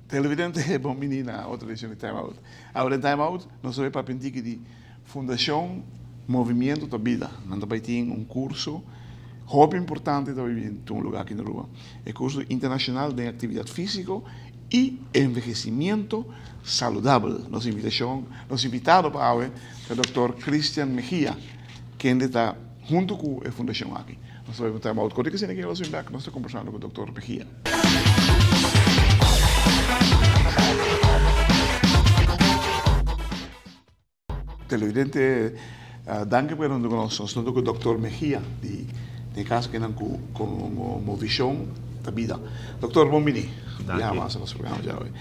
Televidente, bon bini na otro edicion di Time Out. Awe den Time Out nos ta bay papia un tiki di Fundacion Movimiento ta Bida. Nan ta bay tin un curso hopi importante ta bay bin tuma lugar aki na Aruba. E curso internacional den actividad fisico y envejecimiento saludabel. Nos invitacion, nos invitado pa awe ta Doctor Christian Mejia, kende ta hunto cu e fundacion aki. Nos ta bay un Time Out cortico asina ke nos bin bek nos ta combersando cu Doctor Mejia. Televidente, danki pa hunto ku nos. Nos hunto ku Doctor Mejia di den caso kinan ku komo Movishon ta Bida. Doctor, bon bini. Danki. Biaha nos programa djawe.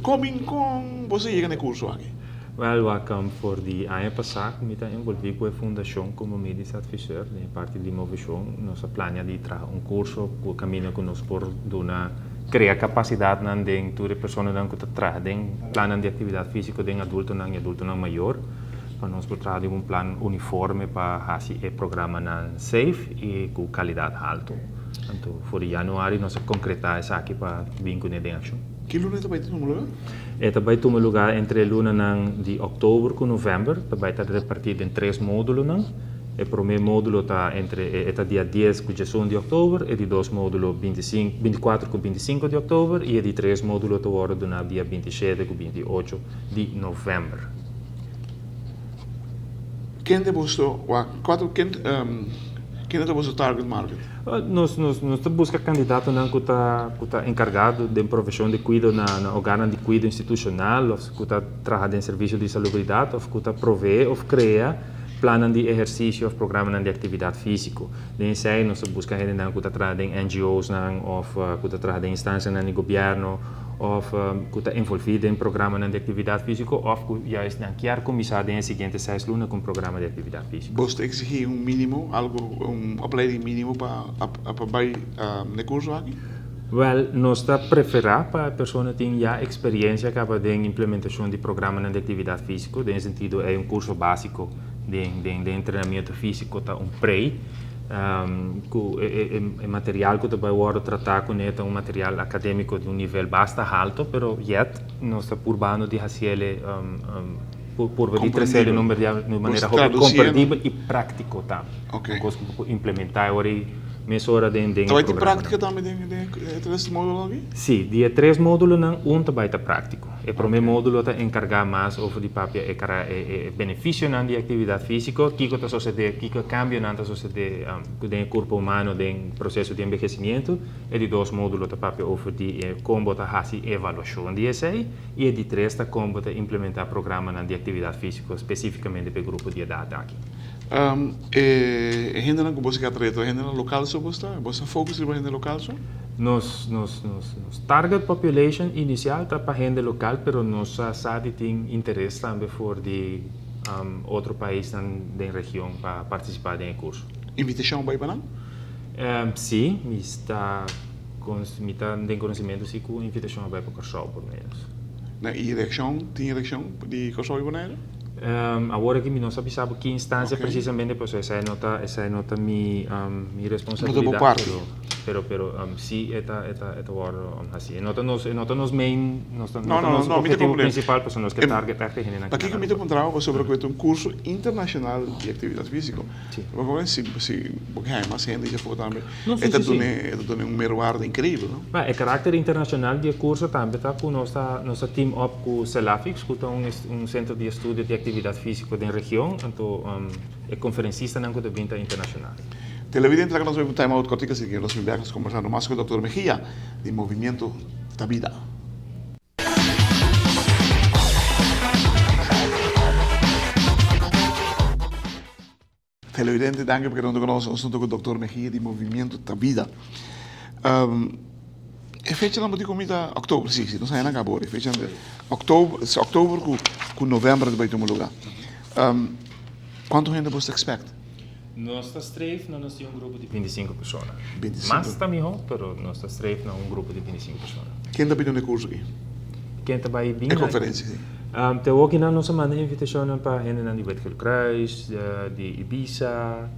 Kon bin kon bo sa yega na e kurso aki? Wel, wak, for di aña pasá ku mi ta envolví ku e fundashon komo medisch adviseur den e parti di Movishon. Nos a plania di traha un kurso ku kaminda ku nos por duna krea kapasidatnan den tur e personanan ku ta traha den plannan di aktividat físiko den adultonan i adultonan mayor pa nos por traha den un plan uniforme pa hasi e programanan safe i ku kalidat haltu. Anto for di yanuari nos a konkretá esaki pa bin kuné den akshon. Ki luna e ta bai tuma lugá? E ta bai tuma lugá entre e lunanan di òktober ku novèmber. Ta bai ta repartí den tres módulonan. E promé módulo ta entre e ta dia dies ku diesun di òktober, e di dos módulo bintisinku, bintikuater ku bintisinku di òktober i e di tres módulo ta wòrdu duná dia bintishete ku bintiocho di novèmber. Ken ta boso wak kua ta ken ken ta boso target market? Nos nos nos ta buska kandidatonan ku ta ku ta enkargá den profeshon di kuido na na ogarnan di kuido institushonal òf ku ta traha den servisio di salubridat òf ku ta proveé òf krea Plannan di ehersisio òf programanan di aktividat físiko. Den esei nos ta buska hendenan ku ta traha den NGOsnan òf ku ta traha den instansianan di gobièrnu òf ku ta envolví den programanan di aktividat físiko òf ku juist nan kier kuminsá den e siguiente seis luna ku un programa di aktividat físiko. Bos ta eksigí un mínimo, algu, un opleiding mínimo pa pa bai n'e kurso aki? Wèl, nos ta preferá pa e persona tin ya eksperiencia kaba den implementashon di programanan di aktividat físiko. Den e sentido ei un kurso básiko den den den entrenamiento físiko ta un prei. Ku e e e material ku ta bai wòrdu tratá kuné ta un material akadémiko di un nivel basta halto, pero yet nos ta purbando di hasiel purba di tresel den un manera hopi komprendibel i práktiko tambe. Un kos ku bo por implementá e ora ei. Mesora den den Ta e bai tin programanan. práktika tambe den den e tres módulonan aki? Sí, di e tres módulonan un ta bai ta práktiko. E promé módulo ta enkargá mas over di papia e kara e e benefisionan di aktividat físiko, kiko ta sosodé, kiko e kambionan ta sosodé ku den e kurpo humano den proseso di enbehesimiento. E di dos módulo ta papia over di e kon bo ta hasi evaluashon di esei i e di tres ta kon bo ta implementá programanan di aktividat físiko spesífikamente pa e grupo di edat aki. E hendenan ku bo si atraé ta hendenan lokal so bo sta? Bo sta focus riba hende lokal so? Nos nos nos nos target population inisial ta pa hende lokal pero nos sa sa di tin interes tambe for di otro paisnan den region pa partisipá den e kurso. Invitashon bai pa nan? Si, mi sta mi ta den konosementu si ku invitashon a bai pa Kòrsou por menos. Na i reakshon, tin reakshon di Kòrsou i Boneiru? Awor aki mi no sa bisa bo ki instancia precisamente pasobra esei no ta esei no ta mi mi responsabilidad. No ta bo parti. Pero pero si e ta e ta e ta wordo haci. E no ta nos e no ta nos main no ta nos objetivo principal pasobra nos ke target echt e hendenan. Pakiko mi ta puntra bo pasobra ku e ta un curso internacional di actividad fisico. Bo por si si bo ke haña mas hende djafor tambe e ta duna e ta duna un meerwaarde increibel no. Ba e karakter internacional di e curso tambe ta ku nos ta nos ta team up ku Celafix ku ta un un sentro di estudio di actividad fisico den region anto e conferencistanan ku ta bin ta internacional. Televidente laga nos bai un time out kortiko así ke nos bin bek nos kombersando mas ku Doctor Mejia di Movimiento Ta Bida. Televidente, danki pa keda hunto ku nos. Nos hunto ku Doctor Mejia di Movimiento Ta Bida. E fechanan bo tin ku mi ta oktober, si, si, nos a hena kaba ora. E fechanan ta oktober, oktober ku november ta bai tuma luga. Kuantu hende bo ta expect? Nos ta streef na nos tin un grupo di 25 persona. 25. Mas ta mihó, pero nos ta streef na un grupo di 25 persona. Ken ta bini na e curso aki? Ken ta bai bin E na conferencia, si. Te awokinan nos a manda invitacionnan pa hendenan di Wit Gele Kruis, di Ibisa,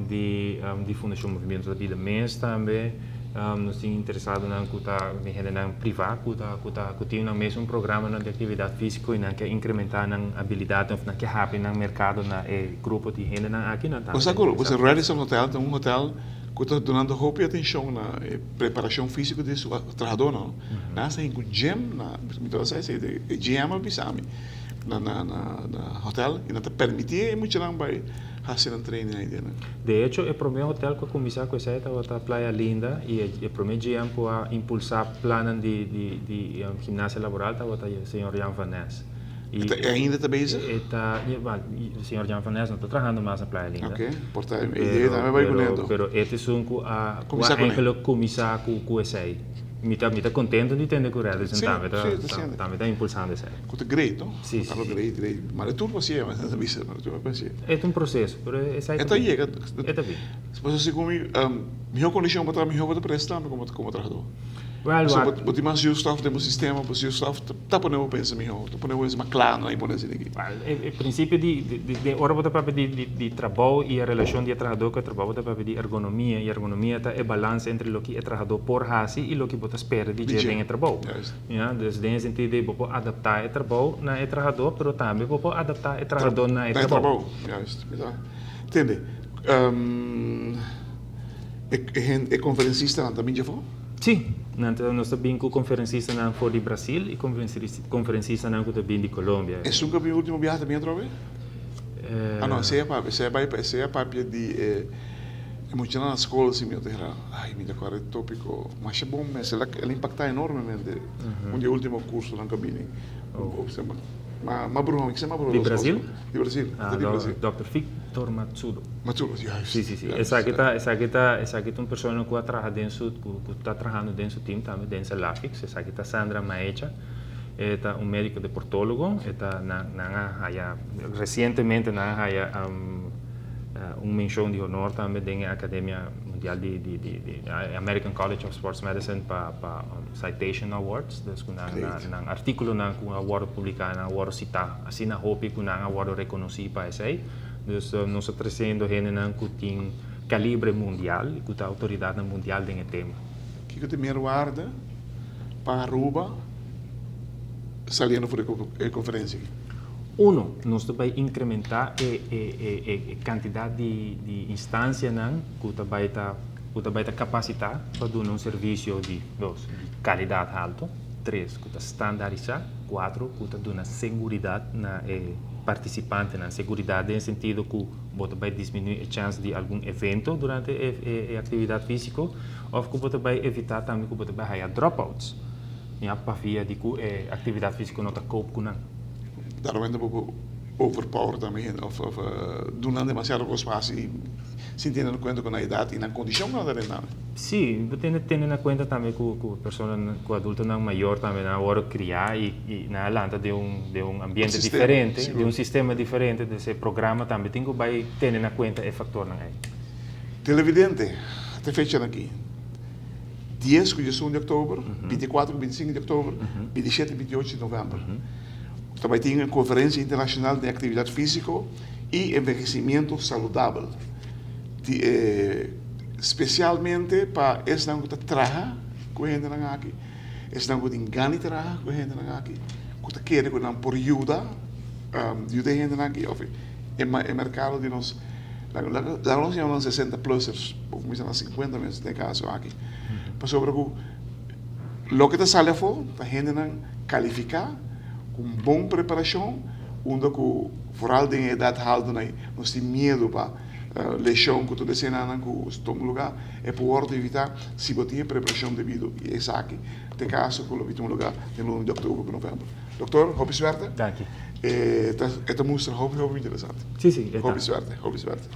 di di Fundacion Movimiento ta Bida mes tambe. Nos tin interesadonan ku ta di hendenan privá ku ta ku ta ku tin nan mes un programanan di aktividat físiko i nan ke inkrementá nan abilidatnan òf nan ke habri nan merkado na e grupo di hendenan aki nan tambe Bo sa ta ku interesá. Radisson Hotel ta un hotel ku ta dunando hopi atenshon na e preparashon físiko di su trahadónan. Nan a hasta ku gym na mi ta sa esei e GM a bisa mi na na na hotel i nan ta permití e muchanan bai hasi nan training ei den. De hecho, e promé hotel ku a kuminsá ku esei tabata Playa Linda i e promé GM ku a impulsá plannan di di di gimnasia laboral tabata señor Jan van Nes. I E ainda ta bezig? E ta, señor Jan van Nes no ta trahando mas na Playa Linda. Oké, por ta e idea tambe bai kuné anto. Pero e ta esun ku a ku a eigenlijk kuminsá ku esei. Mi ta mi ta contento di tende cu Radisson tambe ta tambe ta impulsando esei. Cu ta great no? Si, si, si. Great, great. Maar e tur por siye, ta bisa, maar e tur por siye. E ta un proceso, pero esei ta bin. E ta yega. E ta bin. Pasobra segun mi, miho condicion bo ta, miho bo ta presta tambe como como trahador. Wel, Pasobra wak. bo tin mas zuurstof den bo sistema, bo zuurstof ta pone bo pensa miho, ta pone bo pensa mas kla no pone asina aki. Wel, e principio di di ora bo ta papia di di di trabou y e relacion di e trahador cu e trabou, bo ta papia di ergonomia y ergonomia ta e balans entre loke e trahador por haci y loke bo ta spera di dje den e trabou. Ya, dus den e sentido di bo por adapta e trabou na e trahador, pero tambe bo por adapta e trahador na e Na e trabou. trabou, juist. Mi ta tende. E conferencistanan ta bin djafó? Sí, nan ta, nos ta bin ku konferensistanan for di Brasil i konferensistanan ku ta bin di Colombia. Esun ku a bin ultimo biaha ta bin atrobe? Ah no, esei a papia, esei a bai, esei a papia di e e muchanan na skol si mi no ta hera. Ai, mi ta kòrda e topiko masha bon mes, el a el a impaktá enormemente un di e ultimo kursonan ku a bini. Ma ma bruha, mi kisa ma bruha Di Brasil? Di Brasil, Ah, di Brasil. Dòkter Victor Matsudo. Matsudo, juist. Sí, sí, sí. Juist, Esaki ta, esaki ta, esaki ta un persona ku a traha den su, ku ku ta trahando den su team tambe, den Salafix. Esaki ta Sandra Maecha. E ta un médiko deportólogo. E ta, nan, nan a haya, resientemente nan a haya un menshon di honor tambe den e Akademia Mundial di, di, di, di American College of Sports Medicine pa, pa Citation Awards, dus ku nan nan artíkulonan ku a wòrdu publiká nan a wòrdu sitá asina hopi ku nan a wòrdu rekonosí pa esei. Dus nos ta tresiendo hendenan ku tin kalibre mundial i ku ta outoridatnan mundial den e tema. Kiko ta meerwaarde pa Aruba saliendo for di e konferensia aki? Uno, nos ta bai inkrementá e e kantidat di di instansianan ku ta bai ta ku ta bai ta kapasitá pa duna un servisio di, dos, di kalidat haltu, tres, ku ta standarisá, kuatro, ku ta duna seguridat na e partisipantenan. Seguridat den e sentido ku bo ta bai disminuí e chèns di algun evento durante e aktividat físiko òf ku bo ta bai evitá tambe ku bo ta bai haya dropouts, ya, pavia di ku e aktividat físiko no ta koop ku nan. Daaromheen bo por overpower tambe hende òf duna nan demasiado kos pa hasi. Sin tene na kuenta ku nan edat i nan kondishon ku nan ta den tambe. Sí, bo tene tene na kuenta tambe ku ku personanan, ku adultonan mayor tambe nan a wòrdu kriá i i nan a lanta den un den un ambiente diferente, den un sistema diferente, dus e programa tambe tin ku bai tene na kuenta e faktornan ei. Televidente, te fechanan aki, dies ku diesun di òktober, bintikuater ku bintisinku di òktober, bintishete i bintiocho di novèmber, ta bai tin un konferensia internashonal den aktividat físiko, i envehesimiento saludabel di e spesialmente pa esnan ku ta traha ku e hendenan aki, esnan ku tin gana di traha ku e hendenan aki, ku ta kere ku nan por yuda yuda e hendenan aki òf e merkado di nos laga nos yama nan sesenta plusers bo kuminsá na sinkuenta mes den e kaso aki pasobra ku loke ta sali afó ta hendenan kalifiká ku un bon preparashon unda ku Vooral den e edat haltu nan nos tin miedu pa leshon ku tur esenanan ku tuma lugá e por wòrdu evitá si bo tin e preparashon debido i esaki ta e kaso ku lo bin tuma lugá den luna di òktober ku novèmber. Doktor, hopi suerte. Danki. E ta e ta mustra hopi hopi interesante. Si, si, e ta. Hopi suerte, hopi suerte.